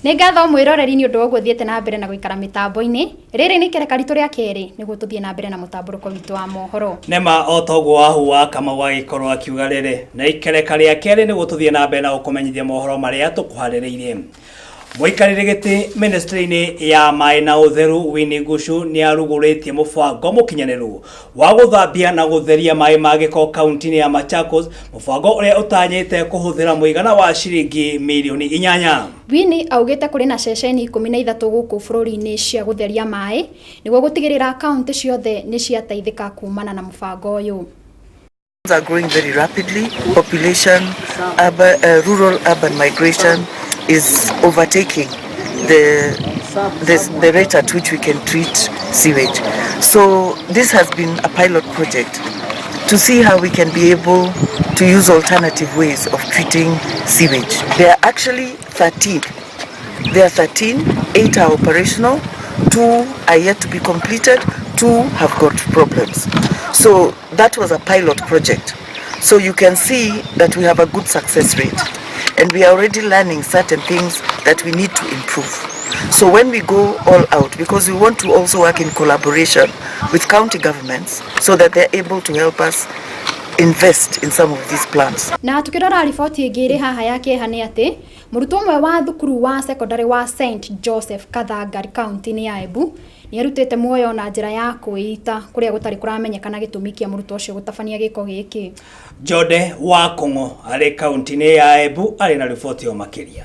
Nĩ ngatho mwĩroreri nĩ ũndũ wa ũguo thiĩte na mbere na gũikara mĩtambo-inĩ. Rĩrĩ nĩ ikereka ritũ rĩa kerĩ nĩguo tũthiĩ na mbere na mũtambũrũko witũ wa mohoro. Nĩma o ta ũguo Wahu wa Kamau agĩkorwo akiuga rĩrĩ nĩ ikereka rĩa kerĩ nĩguo tũthiĩ na mbere na gũkũmenyithia mohoro marĩa tũkũharĩrĩirie. Mũikarĩri gĩtĩ ministry-inĩ ya maĩ na ũtheru Winnie Guchu nĩ arugũrĩtie mũbango mũkinyanĩru wa gũthambia na gũtheria maĩ ma gĩko kaunti-inĩ ya Machakos, mũbango ũrĩa ũtanyĩte kũhũthĩra mũigana wa ciringi mirioni inyanya. Winnie augĩte kũrĩ na ceceni 13 gũkũ bũrũri-inĩ cia gũtheria maĩ nĩguo gũtigĩrĩra kaunti ciothe nĩ ciateithĩka kumana na mũbango ũyũ. Are growing very rapidly. Population, urban, rural urban migration is overtaking the rate at which we can treat sewage. So this has been a pilot project to see how we can be able to use alternative ways of treating sewage. There are actually 13. There are 13, 8 are operational, 2 are yet to be completed, 2 have got problems. So that was a pilot project. So you can see that we have a good success rate, and we are already learning certain things that we need to improve. So when we go all out, because we want to also work in collaboration with county governments so that they're able to help us invest in some of these plants. Na tukĩrora riboti ĩngĩ ĩrĩ haha ya kĩeha nĩ atĩ mũrutwo ũmwe wa thukuru wa secondary wa St Joseph Kathangari kaunti-inĩ ya Embu nĩ arutĩte muoyo na njĩra ya kwĩita kũrĩa gũtarĩ kũramenyekana gĩtũmi kĩa mũrutwo ũcio gũtabania gĩko gĩkĩ. Jode wa Kong'o arĩ kaunti-inĩ ya Embu arĩ na riboti o makĩria.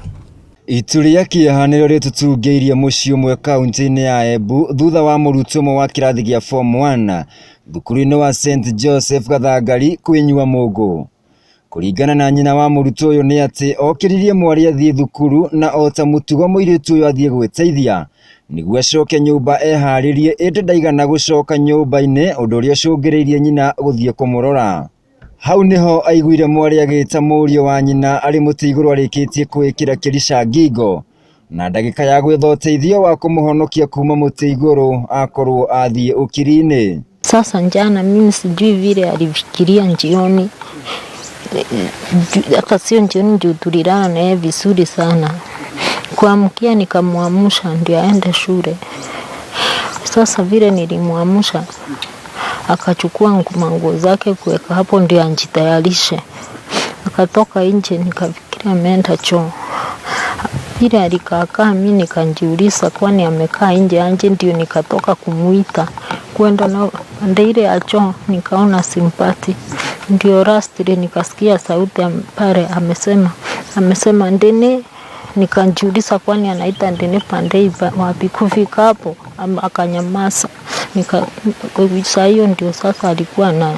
Itu rĩa kĩeha nĩrĩo rĩtũtungĩirie mũciĩ ũmwe kaunti-inĩ ya Embu thutha wa mũrutwo ũmwe wa kĩrathi gĩa form 1 thukuru-inĩ wa St Joseph Gathangari kwĩnyua mũngũ. Kũringana na nyina wa mũrutwo ũyũ nĩ atĩ okĩririe mwarĩ athiĩ thukuru na ota mũtugo mũirĩtu ũyũ athiĩ gwĩteithia nĩguo acoke nyũmba eharĩrie ĩndĩ ndaigana gũcoka nyũmba-inĩ ũndũ ũrĩa ũcũngĩrĩirie nyina gũthiĩ kũmũrora. Hau nĩho aiguire mwarĩ agĩta mũriũ wa nyina arĩ mũtĩ igũrũ arĩkĩtie kwĩĩkĩra kĩrica ngingo na ndagĩka ya gwetha ũteithio wa kũmũhonokia kuma mũtĩ igũrũ akorwo athiĩ ũkiri-inĩ. Sasa jana mimi sijui vile alifikiria njioni, hata sio njioni juu tulilala na yeye vizuri sana. Kuamkia nikamwamsha ndio aende shule. Sasa vile nilimwamsha akachukua manguo zake kuweka hapo ndio ajitayarishe. Akatoka nje nikafikiria ameenda choo. Vile alikaakaa mimi nikajiuliza kwani amekaa nje aje, ndio nikatoka kumuita kwenda na pande ile ya choo nikaona simpati. Ndio lastly nikasikia sauti pale amesema Ndini. Nikajiuliza kwani anaita Ndini pande hii wapi? Kufika hapo akanyamaza. Saa hiyo ndio sasa alikuwa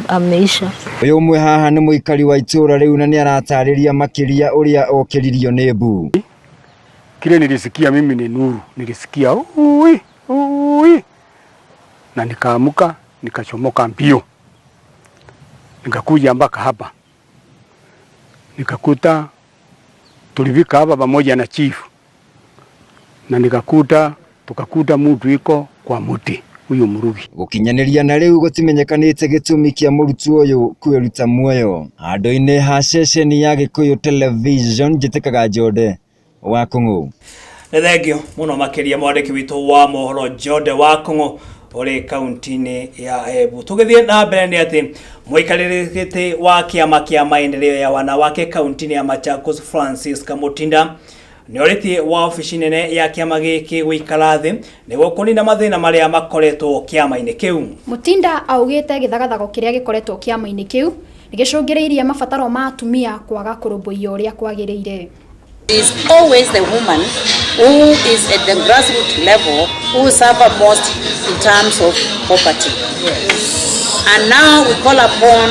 ameisha. Ũyũ ũmwe haha nĩ mũikari wa itũũra rĩu na nĩ aratarĩria makĩria ũrĩa okĩririo nĩ mbu. Kile nilisikia mimi ni nuru, nilisikia ui ui, na nikaamuka nikachomoka mbio, nikakuja mpaka hapa, nikakuta tulifika hapa pamoja na chief, na nikakuta tukakuta mtu iko kwa muti huyu Murugi. Gũkinyanĩria na rĩu gũtimenyekanĩte gĩtũmi kĩa mũrutwo ũyũ kwĩruta muoyo. Handũ-inĩ ha ceceni ya Gĩkũyũ Television njĩtĩkaga Njode wa Kũng'ũ. Nĩ thengio mũno makĩria mwandĩki witũ wa mohoro Jode wa Kũng'ũ ũrĩ kaunti-inĩ ya Embu. Tũgĩthiĩ na mbere nĩ atĩ mũikarĩri gĩtĩ wa kĩama kĩa maendeleo ya wanawake kaunti-inĩ ya Machakos Francis Kamutinda nĩ orĩtie wa obici nene ya kĩama gĩkĩ gũikara thĩ nĩguo kũnina mathĩna marĩa makoretwo kĩama-inĩ kĩu. Mutinda augĩte gĩthagathago kĩrĩa gĩkoretwo kĩama-inĩ kĩu nĩ gĩcũngĩrĩirie mabataro ma atumia kwaga kũrũmbũiyo ũrĩa kwagĩrĩire. It is always the woman who is at the grassroots level who suffer most in terms of poverty. Yes. And now we call upon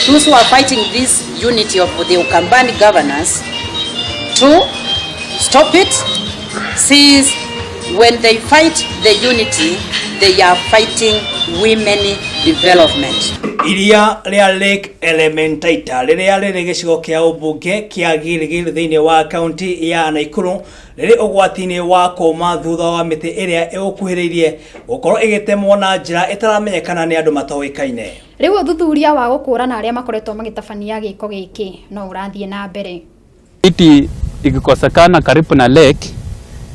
those who are fighting this unity of the Ukambani governors to stop it, since when they fight the unity, they are fighting women development. Iria rĩa Lake Elementaita rĩrĩa rĩrĩ gĩcigo kĩa ũmbunge kĩa Gilgil thĩinĩ wa kaunti ya Nakuru rĩrĩ ũgwati-inĩ wa kũma thutha wa mĩtĩ ĩrĩa ĩũkuhĩrĩirie gũkorwo ĩgĩtemwo na njĩra ĩtaramenyekana nĩ andũ matoĩkaine. Rĩu ũthuthuria wa gũkũũrana arĩa makoretwo magĩtabania gĩko gĩkĩ no ũrathiĩ na mbere. Miti Ikikosekana karibu na lake,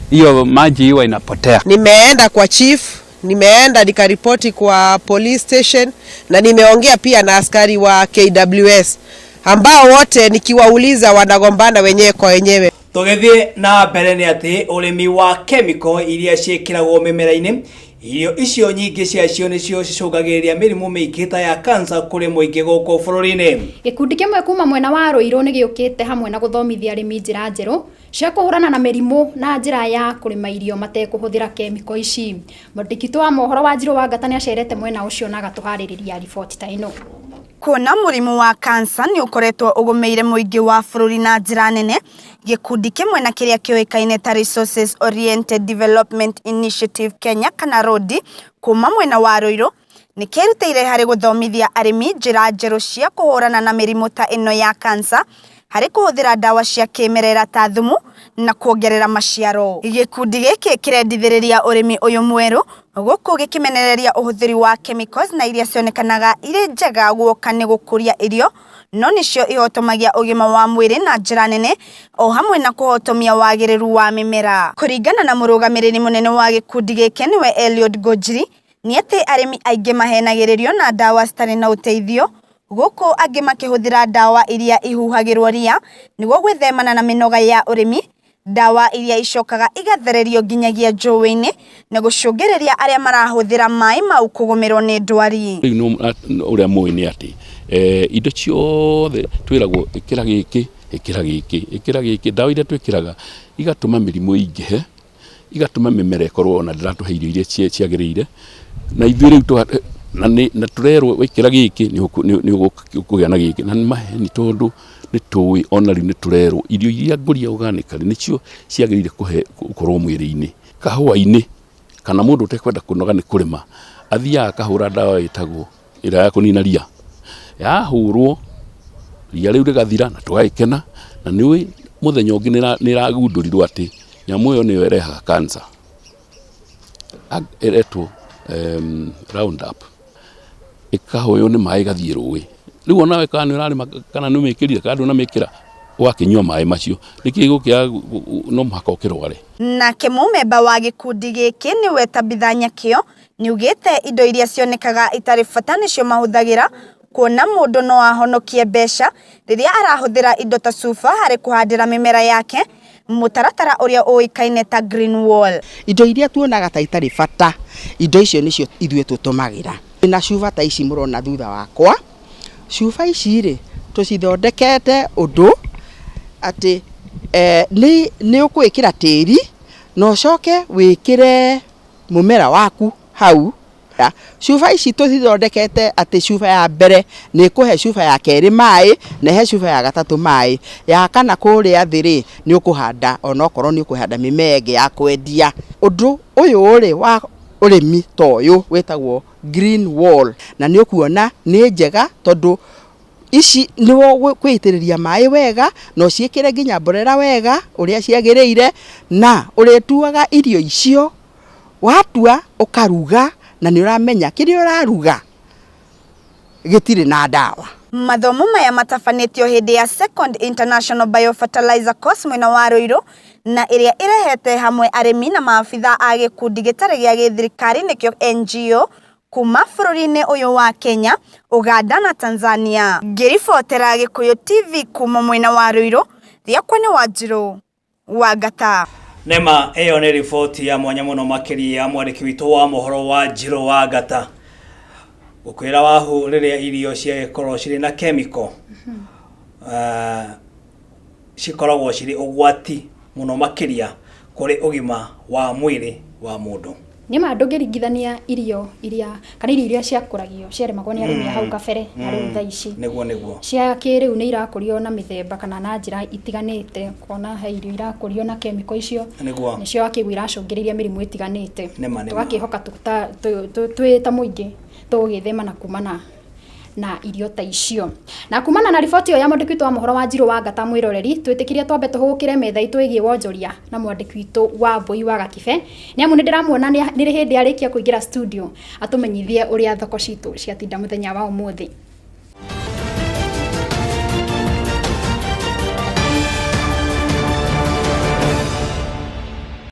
hiyo maji huwa inapotea. Nimeenda kwa chief, nimeenda nikaripoti kwa police station na nimeongea pia na askari wa KWS ambao wote nikiwauliza wanagombana wenyewe kwa wenyewe. Tũgĩthiĩ na mbere nĩ atĩ ũrĩmi wa kemiko iria ciĩkĩragwo mĩmera-inĩ, irio icio nyingĩ ciacio nĩcio cicũngagĩrĩria mĩrimũ mĩingĩ ta ya kansa kũrĩ mũingĩ gũkũ bũrũri-inĩ. Gĩkundi kĩmwe kuma mwena wa Ruiru nĩ gĩũkĩte hamwe na gũthomithia arĩmi njĩra njerũ cia kũhũrana na mĩrimũ na njĩra ya kũrĩma irio matekũhũthĩra kemiko ici. Mwandĩki witũ wa mohoro Wanjirũ Wangata nĩ acerete mwena ũcio na agatũharĩrĩria riboti ta ĩno. Kuona mũrimũ wa kansa nĩ ũkoretwo ũgũmĩire mũingĩ wa bũrũri na njĩra nene, gĩkundi kĩmwe na kĩrĩa kĩũĩkaine ta Resources Oriented Development Initiative Kenya kana RODI kuma mwena wa Ruiru nĩ kĩrutĩire harĩ gũthomithia arĩmi njĩra njerũ cia kũhũrana na mĩrimũ ta ĩno ya kansa harĩ kũhũthĩra ndawa cia kĩmerera ta thumu na kuongerera maciaro. Gĩkundi gĩkĩ kĩrendithĩrĩria ũrĩmi ũyũ mwerũ gũkũ gĩkĩmenereria ũhũthĩri wa chemicals na iria cionekanaga irĩ njega guoka nĩ gũkũria irio no nĩcio ihotomagia ũgima wa mwĩrĩ na njĩra nene o hamwe na kũhotomia wagĩrĩru wa mĩmera. Kũringana na mũrũgamĩrĩri mũnene wa gĩkundi gĩkĩ nĩwe Eliud Ngũnjiri, nĩ atĩ arĩmi aingĩ mahenagĩrĩrio na ndawa citarĩ na ũteithio gũkũ angĩ makĩhũthĩra ndawa iria ihuhagĩrwo ria nĩguo gwĩthemana na mĩnoga ya ũrĩmi, ndawa iria icokaga igathererio nginyagia njũĩ-inĩ na gũcũngĩrĩria arĩa marahũthĩra maĩ mau kũgũmĩrwo nĩ ndwari. Rĩu ũrĩa mũĩ nĩ atĩ indo ciothe twĩragwo ĩkĩra gĩkĩ, ĩkĩra gĩkĩ, ĩkĩra gĩkĩ, ndawa iria twĩkĩraga igatũma mĩrimũ ĩingĩhe, igatũma mĩmera ĩkorwo ona ndĩratũhe irio iria ciagĩrĩire, na ithuĩ rĩu na tũrerwo wĩkĩra gĩkĩ nĩ ũkũgĩa na gĩkĩ, na nĩ maheni tondũ nĩ tũĩ ona rĩu nĩ tũrerwo irio iria ngũria organically nĩcio ciagĩrĩire gũkorwo mwĩrĩ-inĩ. Kahũa-inĩ kana mũndũ ũtekwenda kũnoga nĩ kũrĩma athiaga akahũra ndawa ĩtagwo ĩrĩa ya kũnina ria, yahũrwo ria rĩu rĩgathira na tũgagĩkena, na nĩũĩ mũthenya ũngĩ nĩ ĩragundũrirwo atĩ nyamũ ĩyo nĩyo ĩrehaga cancer, ĩretwo Roundup, ĩkahũywo nĩ maĩ ĩgathiĩ rũĩ. Rĩu onawe kana nĩ ũrarĩma kana nĩ ũmĩkĩrire kana ndũnamĩkĩra, ũgakĩnyua maĩ macio, nĩkĩ gĩgũkĩaga no mũhaka ũkĩrware. Nake mũmemba wa gĩkundi gĩkĩ nĩwe Tabitha Nyakĩo nĩugĩte indo iria cionekaga itarĩ bata nĩcio mahũthagĩra kuona mũndũ no ahonokie mbeca rĩrĩa arahũthĩra indo ta cuba harĩ kũhandĩra mĩmera yake, mũtaratara ũrĩa ũĩkaine ta green wall. Indo iria tuonaga ta itarĩ bata, indo icio nĩcio ithuĩ tũtũmagĩra. Na cuba ta ici mũrona thutha wakwa, cuba ici rĩ tũcithondekete ũndũ atĩ nĩ ũkwĩkĩra tĩri na ũcoke wĩkĩre mũmera waku hau. Cuba ici tũcithondekete atĩ cuba ya mbere nĩ ĩkũhe cuba ya kerĩ maĩ na ĩhe cuba ya gatatũ maĩ, ya kana kũrĩa thĩ rĩ nĩ ũkũhanda onokorwo nĩ ũkũhanda mĩmera ĩngĩ ya kwendia. Ũndũ ũyũ rĩ wa ũrĩmi ta ũyũ wĩtagwo green wall, na nĩ ũkuona nĩ njega tondũ ici nĩ kwĩitĩrĩria maĩ wega na ũciĩkĩre nginya mborera wega ũrĩa ciagĩrĩire, na ũrĩtuaga irio icio watua ũkaruga na nĩ ũramenya kĩrĩa ũraruga gĩtirĩ na ndawa. Mathomo maya matabanĩtio hĩndĩ ya Second International Biofertilizer Course mwena wa Ruiru na ĩrĩa ĩrehete hamwe arĩmi na maabitha a gĩkundi gĩtarĩ gĩa gĩthirikari nĩkĩo NGO kuma bũrũri-inĩ ũyũ wa Kenya, Uganda na Tanzania. Ngĩribotera Gĩkũyũ TV kuma mwena wa Ruiru, rĩakwa nĩ Wanjirũ Wangata. Nema ĩyo nĩ riboti ya mwanya mũno makĩria ya mwandĩki witũ wa mohoro Wanjirũ Wangata. Gũkwĩra wahu rĩrĩa irio ciagĩkorwo cirĩ na chemical, cikoragwo cirĩ ũgwati mũno makĩria kũrĩ ũgima wa mwĩrĩ wa mũndũ. Nĩma ndũngĩringithania irio iria kana irio iria ciakũragio ciarĩmagwo nĩ arĩmi a hau kabere na rĩu thaa ici. Nĩguo nĩguo. Cia kĩrĩu nĩ irakũrio na mĩthemba kana na njĩra itiganĩte, kuona he irio irakũrio na chemical icio. Nĩguo. Nĩcio wakĩigua iracũngĩrĩria mĩrimũ ĩtiganĩte. Nĩma, nĩma. Tũgakĩhoka twĩ ta mũingĩ tũgũgĩthema na kumana na irio ta icio. Na kumana na riboti ĩyo ya mwandĩki witũ wa mohoro Wanjirũ Wangata mwĩroreri, twĩtĩkĩrie twambe tũhũgũkĩre metha itũ ĩgiĩ wonjoria na mwandĩki witũ wa Mbũi wa Gakibe, nĩ amu nĩ ndĩramuona nĩ hĩndĩ arĩkia kũingĩra studio atũmenyithie ũrĩa thoko citũ ciatinda mũthenya wa ũmũthĩ.